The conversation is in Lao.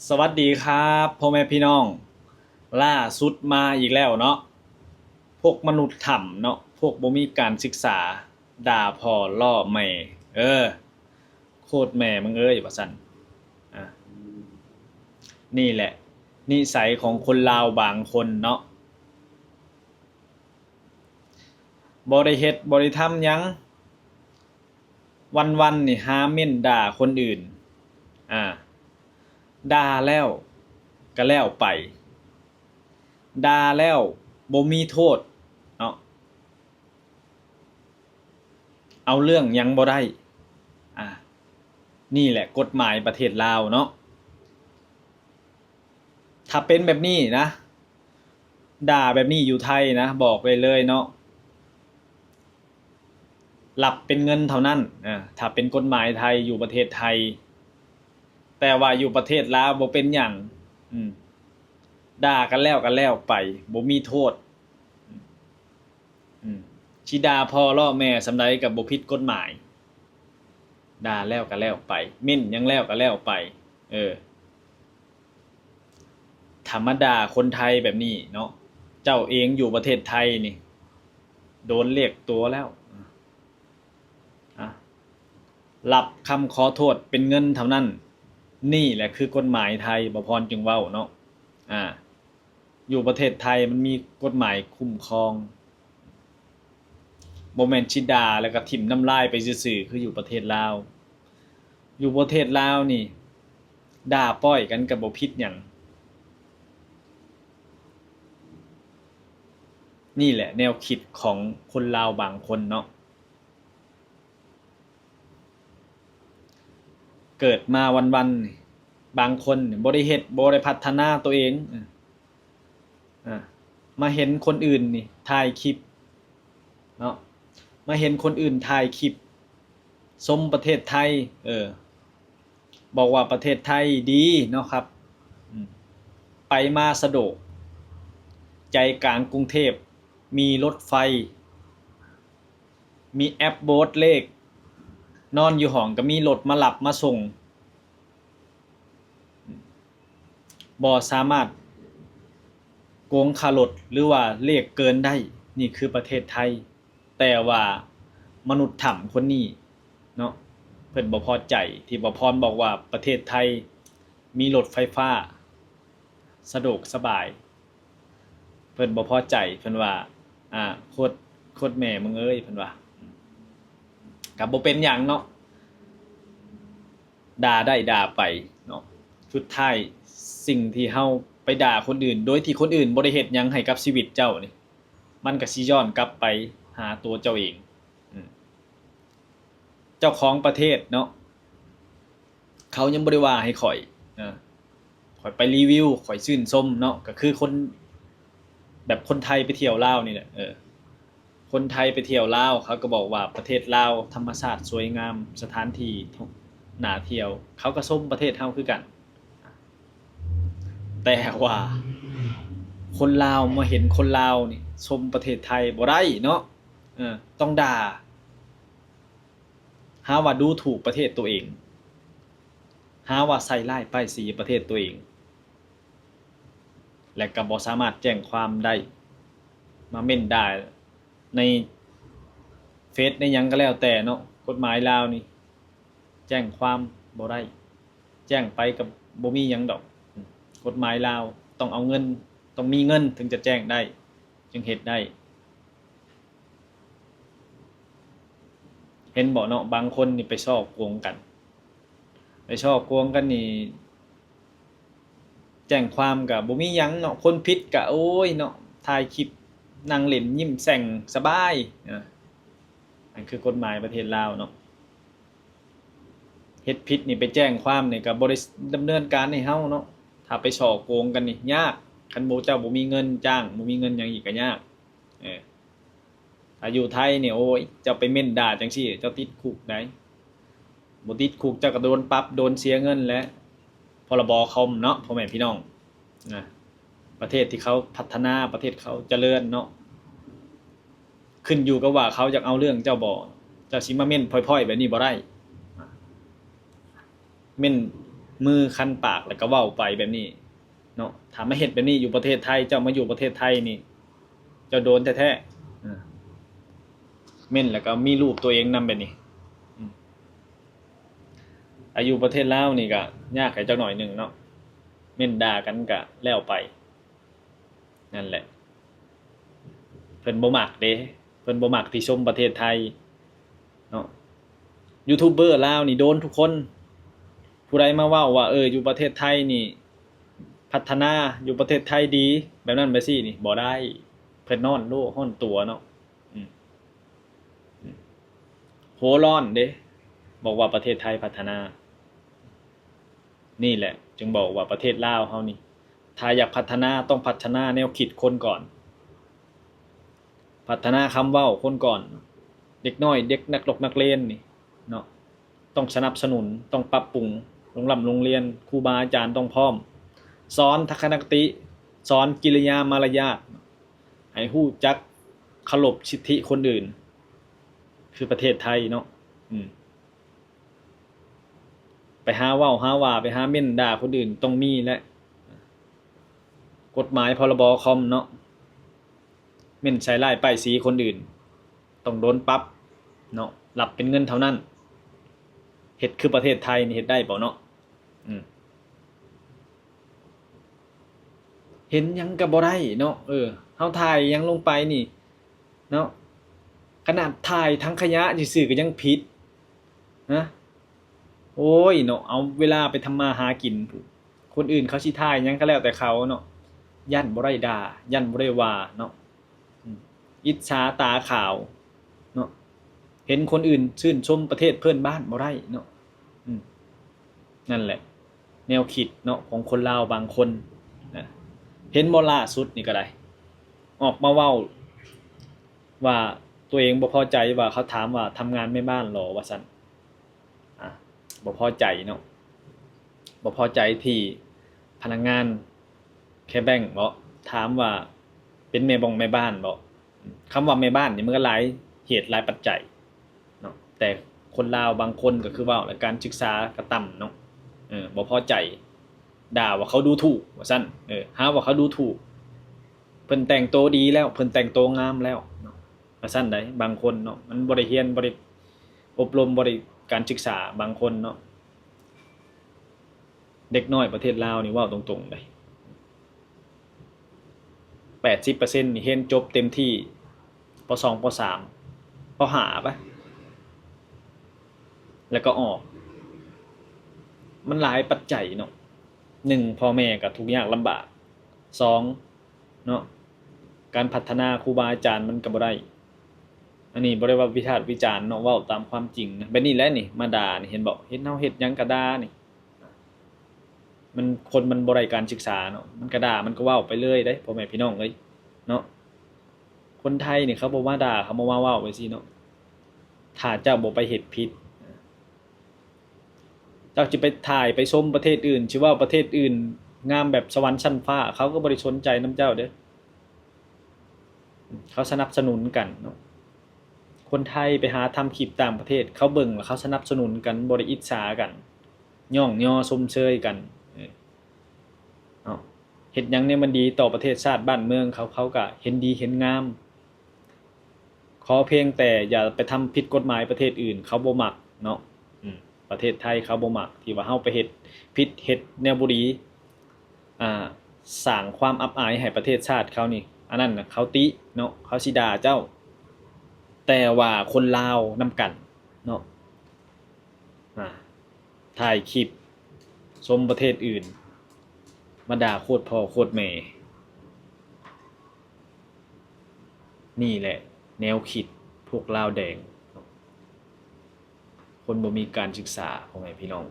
ສະຫວັດດີຄັບ ພໍ່ແມ່ພີ່ນ້ອງ, ລ່າສຸດມາອີກແລ້ວເນາະ, ພວກມະນຸດຖ້ຳເນາະ, ພວກບໍ່ມີການສຶກສາ, ດ່າພໍ່ລໍ້ແມ່, ເອີ ໂຄດແມ່ມຶງເອີຍ ວ່າຊັ້ນ. ອາ ນີ້ແຫຼະນິໄສຂອງຄົນລາວບາງຄົນເນາະ, ບໍ່ໄດ້ເຮັດ ບໍ່ໄດ້ທຳຫຍັງ, ວັນໆນີ້ຫາເມັ້ນດ່າຄົນອື່ນ, ອາ ດ່າແລ້ວກະແລ້ວໄປ, ດ່າແລ້ວບໍ່ມີໂທດເນາະ, ເອົາເລື່ອງຫຍັງບໍ່ໄດ້. ອາ ນີ້ແຫຼະກົດໝາຍປະເທດລາວເນາະ. ຖ້າເປັນແບບນີ້ນະ, ດ່າແບບນີ້ຢູ່ໄທນະ, ບອກໄດ້ເລີຍເນາະ, ຮັບເປັນເງິນເທົ່ານັ້ນ, ອາ ຖ້າເປັນກົດໝາຍໄທ ຢູ່ປະເທດໄທ, ແຕ່ວ່າຢູ່ປະເທດລາວບໍ່ເປັນຫຍັງ, ອືມ ດ່າກັນແລ້ວກໍແລ້ວໄປ, ບໍ່ມີໂທດ. ອືມ ຊິດ່າພໍ່ລໍ້ແມ່ສ່ຳໃດກໍບໍ່ຜິດກົດໝາຍ, ດ່າແລ້ວກໍແລ້ວໄປ, ເມັ້ນຫຍັງແລ້ວກໍແລ້ວໄປ. ເອີ ຖ້າມາດ່າຄົນໄທແບບນີ້ເນາະ, ເຈົ້າເອງຢູ່ປະເທດໄທນີ້ ໂດນລຽກຕົວແລ້ວ, ອາ ຮັບຄຳຂໍໂທດເປັນເງິນເທົ່ານັ້ນ. ນີ້ແຫຼະຄືກົດໝາຍໄທ, ບ່າວພອນຈຶ່ງເວົ້າເນາະ, ອາ ຢູ່ປະເທດໄທມັນມີກົດໝາຍຄຸ້ມຄອງ, ບໍ່ແມ່ນຊິດ່າແລ້ວກໍຖິ້ມນ້ຳລາຍໄປຊື່ໆ ຄືຢູ່ປະເທດລາວ. ຢູ່ປະເທດລາວນີ້ ດ່າປ້ອຍກັນກໍບໍ່ຜິດຫຍັງ. ນີ້ແຫຼະແນວຄິດຂອງຄົນລາວບາງຄົນເນາະ. ເກີດມາວັນໆ ບາງຄົນບໍ່ໄດ້ເຮັດ ບໍ່ໄດ້ພັດທະນາຕົວເອງ, ອາ ມາເຫັນຄົນອື່ນນີ້ຖ່າຍຄລິບເນາະ, ມາເຫັນຄົນອື່ນຖ່າຍຄລິບຊົມປະເທດໄທ, ເອີ ບອກວ່າປະເທດໄທດີເນາະຄັບ, ອາ ໄປມາສະດວກ, ໃຈກາງກຸງເທບມີລົດໄຟ, ມີແອັບໂບກເລກ, ນອນຢູ່ຫ້ອງກໍມີລົດມາຮັບມາສົ່ງ, ບໍ່ສາມາດໂກງຄ່າລົດ ຫຼືວ່າເລກເກີນໄດ້. ນີ້ຄືປະເທດໄທ, ແຕ່ວ່າມະນຸດຖ້ຳຄົນນີ້ເນາະ, ເພິ່ນບໍ່ພໍໃຈທີ່ບ່າວພອນບອກວ່າປະເທດໄທມີລົດໄຟຟ້າສະດວກສະບາຍ. ເພິ່ນບໍ່ພໍໃຈ, ເພິ່ນວ່າ ອາ ໂຄດ ໂຄດແມ່ມຶງເອີຍ ເພິ່ນວ່າ. ກໍບໍ່ເປັນຫຍັງເນາະ, ດ່າໄດ້ດ່າໄປເນາະ, ສຸດທ້າຍສິ່ງທີ່ເຮົາໄປດ່າຄົນອື່ນ ໂດຍທີ່ຄົນອື່ນບໍ່ໄດ້ເຮັດຫຍັງໃຫ້ກັບຊີວິດເຈົ້ານີ້, ມັນກໍຊິຍ້ອນກັບໄປຫາຕົວເຈົ້າເອງ. ອາ ເຈົ້າຂອງປະເທດເນາະ, ເຂົາຍັງບໍ່ໄດ້ວ່າໃຫ້ຂ້ອຍ, ເອີ ຂ້ອຍໄປຣີວິວ ຂ້ອຍຊື່ນຊົມເນາະ, ກໍຄືຄົນ ແບບຄົນໄທໄປທ່ຽວລາວນີ້ແຫຼະ, ເອີ ຄົນໄທໄປທ່ຽວລາວ ເຂົາກໍບອກວ່າປະເທດລາວທຳມະຊາດສວຍງາມ, ສະຖານທີ່ໜ້າທ່ຽວ, ເຂົາກໍຊົມປະເທດເຮົາຄືກັນ. ແຕ່ວ່າຄົນລາວມາເຫັນຄົນລາວນີ້ຊົມປະເທດໄທບໍ່ໄດ້ເນາະ, ເອີ ຕ້ອງດ່າ. ຫາວ່າດູຖູກປະເທດຕົວເອງ, ຫາວ່າໃສ່ຮ້າຍປ້າຍສີປະເທດຕົວເອງ, ແລະ ກໍບໍ່ສາມາດແຈ້ງຄວາມໄດ້, ມາເມັ້ນດ່າໃນເຟສໃນຫຍັງກໍແລ້ວແຕ່ເນາະ. ກົດໝາຍລາວນີ້ແຈ້ງຄວາມບໍ່ໄດ້, ແຈ້ງໄປກໍບໍ່ມີຫຍັງດອກ. ກົດໝາຍລາວຕ້ອງເອົາເງິນ, ຕ້ອງມີເງິນເຖິງຈະແຈ້ງໄດ້, ຈຶ່ງເຮັດໄດ້. ເຫັນບໍ່ເນາະ, ບາງຄົນນີ້ໄປສໍ້ໂກງກັນ, ໄປສໍ້ໂກງກັນນີ້ ແຈ້ງຄວາມກໍບໍ່ມີຫຍັງເນາະ, ຄົນຜິດກໍ ໂອ້ຍເນາະ, ຖ່າຍຄລິບນັ່ງຫຼິ້ນຍິ້ມແສ່ງສະບາຍ, ອາ ອັນຄືກົດໝາຍປະເທດລາວເນາະ. ເຮັດຜິດນີ້ໄປແຈ້ງຄວາມນີ້ກໍບໍ່ໄດ້ດຳເນີນການໃຫ້ເຮົາເນາະ, ຖ້າໄປສໍ້ໂກງກັນນີ້ຍາກ, ຄັນບໍ່ ເຈົ້າບໍ່ມີເງິນຈ້າງ, ບໍ່ມີເງິນຫຍັງອີກກໍຍາກ. ເອີ ຖ້າຢູ່ໄທນີ້ ໂອ້ຍ ເຈົ້າໄປເມັ້ນດ່າຈັ່ງຊີ້ ເຈົ້າຕິດຄຸກໄດ໋, ບໍ່ຕິດຄຸກເຈົ້າກໍໂດນປັບ ໂດນເສຍເງິນແຫຼະ. ພະລະບໍຄອມເນາະ ພໍ່ແມ່ພີ່ນ້ອງນະ, ປະເທດທີ່ເຂົາພັດທະນາ ປະເທດເຂົາຈະເລີນເນາະ, ຂຶ້ນຢູ່ກັບວ່າເຂົາຢາກເອົາເລື່ອງເຈົ້າບໍ່, ເຈົ້າຊິມາເມັ້ນພ້ອຍໆແບບນີ້ບໍ່ໄດ້. ເມັ້ນ ມືຄັນປາກ ແລ້ວກໍເວົ້າໄປແບບນີ້ເນາະ. ຖ້າມາເຮັດແບບນີ້ຢູ່ປະເທດໄທ, ເຈົ້າມາຢູ່ປະເທດໄທນີ້ ເຈົ້າໂດນແທ້ໆ. ເອີ ເມັ້ນແລ້ວກໍມີຮູບຕົວເອງນຳແບບນີ້. ອາ ຢູ່ປະເທດລາວນີ້ກໍຍາກໃຫ້ຈັກໜ້ອຍໜຶ່ງເນາະ, ເມັ້ນດ່າກັນກໍແລ້ວໄປ. ນັ້ນແຫຼະ ເພິ່ນບໍ່ມັກເດ້, ເພິ່ນບໍ່ມັກທີ່ຊົມປະເທດໄທເນາະ. ຢູທູບເບີລາວນີ້ໂດນທຸກຄົນ. ຜູ້ໃດມາເວົ້າວ່າ ເອີ ຢູ່ປະເທດໄທນີ້ພັດທະນາ, ຢູ່ປະເທດໄທດີ ແບບນັ້ນແບບຊີ້ນີ້ ບໍ່ໄດ້. ເພິ່ນຮ້ອນໂລກຮ້ອນຕົວເນາະ. ອືມ ອືມ ຫົວຮ້ອນເດ້ ບອກວ່າປະເທດໄທພັດທະນາ. ນີ້ແຫຼະຈຶ່ງບອກວ່າປະເທດລາວເຮົານີ້ ຖ້າຢາກພັດທະນາ ຕ້ອງພັດທະນາແນວຄິດຄົນກ່ອນ, ພັດທະນາຄຳເວົ້າຄົນກ່ອນ. ເດັກນ້ອຍ ເດັກນັກລົກນັກລຽນນີ້ເນາະ ຕ້ອງສະໜັບສະໜູນ, ຕ້ອງປັບປຸງໂຮງລ່ຳໂຮງລຽນ, ຄູບາອາຈານຕ້ອງພ້ອມ, ສອນທັດສະນະຄະຕິ, ສອນກິລິຍາມາລະຍາດ, ໃຫ້ຮູ້ຈັກເຄົາລົບສິດທິຄົນອື່ນ ຄືປະເທດໄທເນາະ. ອືມ ໄປຫາເວົ້າຫາວ່າ ໄປຫາເມັ້ນດ່າຄົນອື່ນ ຕ້ອງມີແຫຼະ ກົດໝາຍ ພ.ລ.ບ. ຄອມເນາະ. ເມັ້ນໃສ່ຮ້າຍປ້າຍສີຄົນອື່ນ ຕ້ອງໂດນປັບເນາະ, ຮັບເປັນເງິນເທົ່ານັ້ນ. ເຮັດຄືປະເທດໄທນີ້ເຮັດໄດ້ບໍ່ເນາະ? ອືມ ເຫັນຫຍັງກໍບໍ່ໄດ້ເນາະ. ເອີ ເຮົາຖ່າຍຫຍັງລົງໄປນີ້ເນາະ, ຂະໜາດຖ່າຍຖັງຂະຫຍະຊື່ໆກໍຍັງຜິດນະ. ໂອ້ຍເນາະ, ເອົາເວລາໄປທຳມາຫາກິນ, ຄົນອື່ນເຂົາຊິຖ່າຍຫຍັງກໍແລ້ວແຕ່ເຂົາເນາະ, ຢ້ານບໍ່ໄດ້ດ່າ, ຢ້ານບໍ່ໄດ້ວ່າເນາະ. ອືມ ອິດສາຕາຂາວເນາະ, ເຫັນຄົນອື່ນຊື່ນຊົມປະເທດເພື່ອນບ້ານບໍ່ໄດ້ເນາະ. ອືມ ນັ້ນແຫຼະ ແນວຄິດເນາະ ຂອງຄົນລາວບາງຄົນນະ. ເຫັນບໍ່ ລ່າສຸດນີ້ກໍໄດ້ ອອກມາເວົ້າວ່າຕົວເອງບໍ່ພໍໃຈ ວ່າເຂົາຖາມວ່າທຳງານແມ່ບ້ານເຫລໍ ວ່າຊັ້ນ. ອາ ບໍ່ພໍໃຈເນາະ, ບໍ່ພໍໃຈທີ່ພະນັກງານ K-Bank ເນາະ ຖາມວ່າເປັນແມ່ບ້ອງແມ່ບ້ານບໍ່. ຄຳວ່າແມ່ບ້ານນີ້ມັນກໍຫຼາຍເຫດຫຼາຍປັດໄຈເນາະ, ແຕ່ຄົນລາວບາງຄົນກໍຄືເວົ້າແຫຼະ ການສຶກສາກໍຕ່ຳເນາະ. ເອີ ບໍ່ພໍໃຈ, ດ່າວ່າເຂົາດູຖູກວ່າຊັ້ນ. ເອີ ຫາວ່າເຂົາດູຖູກ, ເພິ່ນແຕ່ງໂຕດີແລ້ວ, ເພິ່ນແຕ່ງໂຕງາມແລ້ວເນາະ ວ່າຊັ້ນໃດ໋. ບາງຄົນເນາະ ມັນບໍ່ໄດ້ຮຽນ, ບໍ່ໄດ້ອົບຮົມ, ບໍ່ໄດ້ການສຶກສາ, ບາງຄົນເນາະ. ເດັກນ້ອຍປະເທດລາວນີ້ເວົ້າຕົງໆເດ້ ແປດສິບເປີເຊັນນີ້ຮຽນຈົບເຕັມທີ່ ປໍສອງ ປໍສາມ ປໍຫ້າໄປ ແລ້ວກໍອອກ. ມັນຫຼາຍປັດໄຈເນາະ, ໜຶ່ງ ພໍ່ແມ່ກໍທຸກຍາກລຳບາກ, ສອງ ເນາະ ການພັດທະນາຄູບາອາຈານມັນກໍບໍ່ໄດ້. ອັນນີ້ບໍ່ໄດ້ວ່າວິພາກວິຈານເນາະ, ເວົ້າຕາມຄວາມຈິງນະ. ແບບນີ້ແຫຼະນີ້ ມາດ່ານີ້ ເຫັນບໍ່, ເຫັນເຮົາເຮັດຫຍັງກໍດ່ານີ້. ມັນ ຄົນມັນບໍ່ໄດ້ການສຶກສາເນາະ, ມັນກໍດ່າ ມັນກໍເວົ້າໄປເລີຍເດ້ ພໍ່ແມ່ພີ່ນ້ອອງເອີຍເນາະ. ຄົນໄທນີ້ເຂົາບໍ່ມາດ່າ, ເຂົາບໍ່ມາເວົ້າຈັ່ງຊີ້ເນາະ, ຖ້າເຈົ້າບໍ່ໄປເຮັດຜິດ. ເຈົ້າຊິໄປຖ່າຍໄປຊົມປະເທດອື່ນ, ຊິເວົ້າປະເທດອື່ນງາມແບບສະຫວັນຊັ້ນຟ້າ, ເຂົາກໍບໍ່ໄດ້ສົນໃຈນຳເຈົ້າເດ້. ເຂົາສະໜັບສະໜູນກັນເນາະ. ຄົນໄທໄປຫາທຳຄລິບຕ່າງປະເທດ, ເຂົາເບິ່ງແລ້ວເຂົາສະໜັບສະໜູນກັນ, ບໍ່ໄດ້ອິດສາກັນ, ຍ້ອງຍໍຊົມເຊີຍກັນ. ເອີ ເນາະ ເຮັດຫຍັງແນວມັນດີຕໍ່ປະເທດຊາດບ້ານເມືອງເຂົາ, ເຂົາກໍເຫັນດີເຫັນງາມ. ຂໍພຽງແຕ່ຢ່າໄປທຳຜິດກົດໝາຍປະເທດອື່ນ, ເຂົາບໍ່ມັກເນາະ. ອືມ ປະເທດໄທເຂົາບໍ່ມັກ ທີ່ວ່າເຮົາໄປເຮັດຜິດ ເຮັດແນວບໍ່ດີ, ອ່າ ສ້າງຄວາມອັບອາຍໃຫ້ປະເທດຊາດເຂົານີ້, ອັນນັ້ນນະເຂົາຕິເນາະ, ເຂົາຊິດ່າເຈົ້າ. ແຕ່ວ່າຄົນລາວນຳກັນເນາະ ອ່າ ຖ່າຍຄລິບຊົມປະເທດອື່ນ, ມາດ່າໂຄດພໍ່ໂຄດແມ່. ນີ້ແຫຼະແນວຄິດພວກລາວແດງ, ຄົນບໍ່ມີການສຶກສາ ພໍ່ແມ່ພີ່ນ້ອງ.